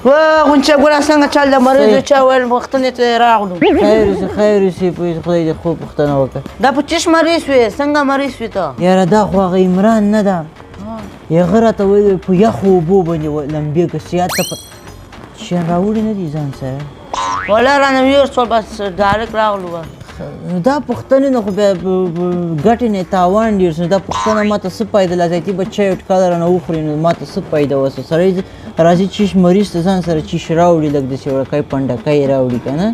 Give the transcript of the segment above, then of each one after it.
واه غونچه ګوره څنګه چل د مریض چا ویل پوښتنې ته یې راغلو. خیر اوسې، خیر اوسې. پوه خدای دې خو پوښتنه وکړه. دا په چش مریض وې؟ څنګه مریض وې ته؟ یاره دا خو هغه عمران نه ده، هغه راته ویل په یخو اوبو باندې لمبېږه، صحت ته شیان راوړي نه دي ځان سره. ولا رانه ویور شول، بس ډایرکټ راغلو. نو دا پوښتنې نو خو بیا ګټې نه تاوان ډېر شو. دا پوښتنه ما ته څه فایده لازم تی بچی یو ټکاله رانه وخوري، نو ما ته څه فایده وسه؟ سړی راځي چیش مریض ته ځان سره چیش راوړي، لږ داسې وړوکی پنډکی راوړي که نه،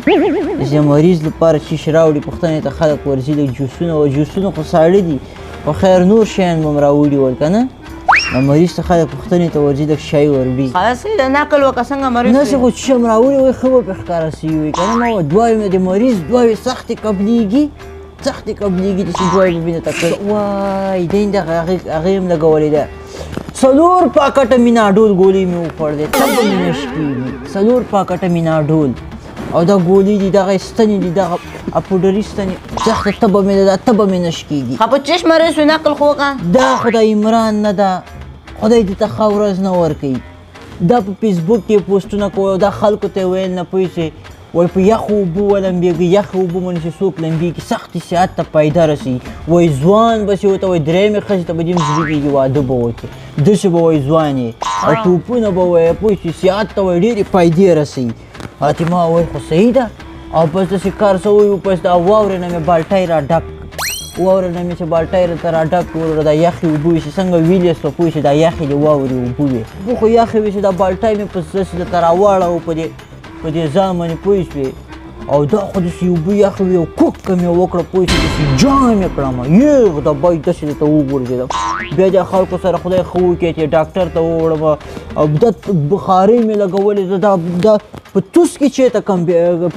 داسې مریض لپاره چیش راوړي. پوښتنې ته خلک ورځي لږ جوسونه و جوسونه خو ساړه دي، خو خیر نور شیان به هم راوړي ول که نه. مریض ته خلک پوښتنې ته ورځي لږ شی وروړي. خلاص د نقل وکړه څنګه مریض نه خو چې هم راوړي وای ښه به پرې ښکاره سوي وي که نه. ما دواوې مې د مریض دواوې سختې قبلېږي، سختې قبلېږي، داسې دواوې به مې ته وای دی دغه هغې هم لګولې ده. څلور پاکټه میناډول ګولۍ مې وخوړلې، تبه مې نه شکېږي. څلور پاکټه میناډول او دا ګولۍ دي، دغه ستنې دي، دغه اپوډري ستنې، سخته تبه مې ده، دا تبه مې نه شکېږي. ښه په چش مریض وې؟ نقل خو وکړه. دا خدای عمران نه ده، خدای دې ته ښه ورځ نه ورکوي. دا په فیسبوک کې پوسټونه کوي او دا خلکو ته یې ویل نه پوه شي، وایي په یخو اوبو ولمبېږي، یخو اوبو باندې چې څوک لمبېږي سختې صحت ته فایده رسوي. وایي ځوان به شي ورته، وایي درېیمې ښځې ته به دې هم زړه کېږي واده به وکړي، داسې به وایي ځوان یې او ټوپونه به وایي پوه شي صحت ته وایي ډېرې فایدې رسوي. هاتې ما وایي خو صحیح ده. او بس داسې کار سوی و، بس دا واورې نه مې بالټی را ډک، واورې نه مې چې بالټی راته را ډک وروره، دا یخې اوبه وې چې څنګه ویلې سوه پوه شي، دا یخې د واورې اوبه وې، اوبه خو یخې وې چې دا بالټی مې په داسې درته راواړاوه په دې ځان باندې پوه شوې. او دا خو داسې اوبه یخې وې او کوکه مې وکړه پوه شوې، داسې جام یې کړم یخ د بای داسې درته وغورځېدم. بیا د خلکو سره خدای ښه وکړي چې ډاکټر ته ووړم او دا بخارۍ مې لګولې ده، دا په توس کې چېرته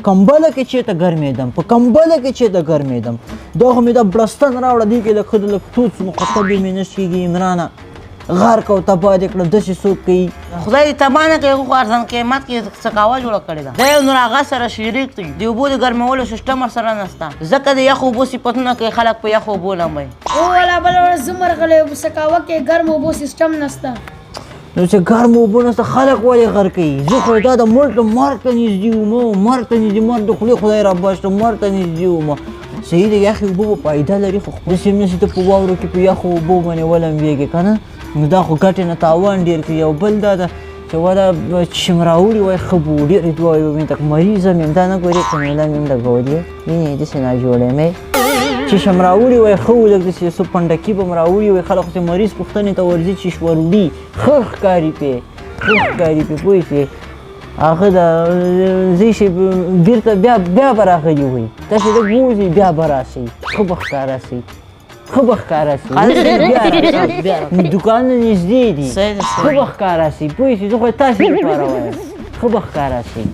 کمبله کې چېرته ګرمېدم، په کمبله کې چېرته ګرمېدم. دا خو مې دا بړستن راوړه، دې کې لږ ښه لږ توت سو، خو تبې مې نه شکېږي. عمرانه غرق او تباه دې کړم، داسې څوک کوي؟ خدای دې تباه نه کړي، خو ارزان قیمت کې سکاوه جوړه کړې ده. دی نور هغه سره شریک دی، د اوبو د ګرمولو سیسټم ورسره نشته، ځکه د یخو اوبو صفتونه کوي، خلک په یخو اوبو لمبوي. او ولا بله ورځ زه مرغلی وم، سکاوه کې ګرمو اوبو سیسټم نشته. نو چې ګرمو اوبو نشته خلک ولې غرقوي؟ زه خو دا د مړ ته مرګ ته نږدې وم، مرګ ته نږدې، مرګ د خولې خدای را بچ کړم، مرګ ته نږدې وم. صحیح دی یخې اوبه به فایده لري، خو داسې هم نه چې ته په واورو کې په یخو اوبو باندې ولمبېږې که نه، نو دا خو ګټې نه تاوان ډېر کوي. او بل دا ده چې ولا چې مې راوړي وای ښه به و، ډېرې دعاوې به مې ته مریض هم یم، دا نه ګورې کمیله مې هم لګولې، وینې داسې ناجوړه یم چې شم راوړي وای ښه و، لږ داسې څه پنډکي به م راوړي وای. خلک خو چې مریض پوښتنې ته ورځي چې وروړي ښه ښکاري پې، ښه ښکاري پې پوه شوې. هغه د ځای شي بېرته بیا به راغلي وي، تاسې لږ ووځئ بیا به راشئ، ښه به ښکاره شئ، ښه به ښکاره شئ، بیا راشئ، دوکانونه نږدې دي، ښه به ښکاره شئ پوه شئ. زه خو تاسې لپاره وایم، ښه به ښکاره شئ.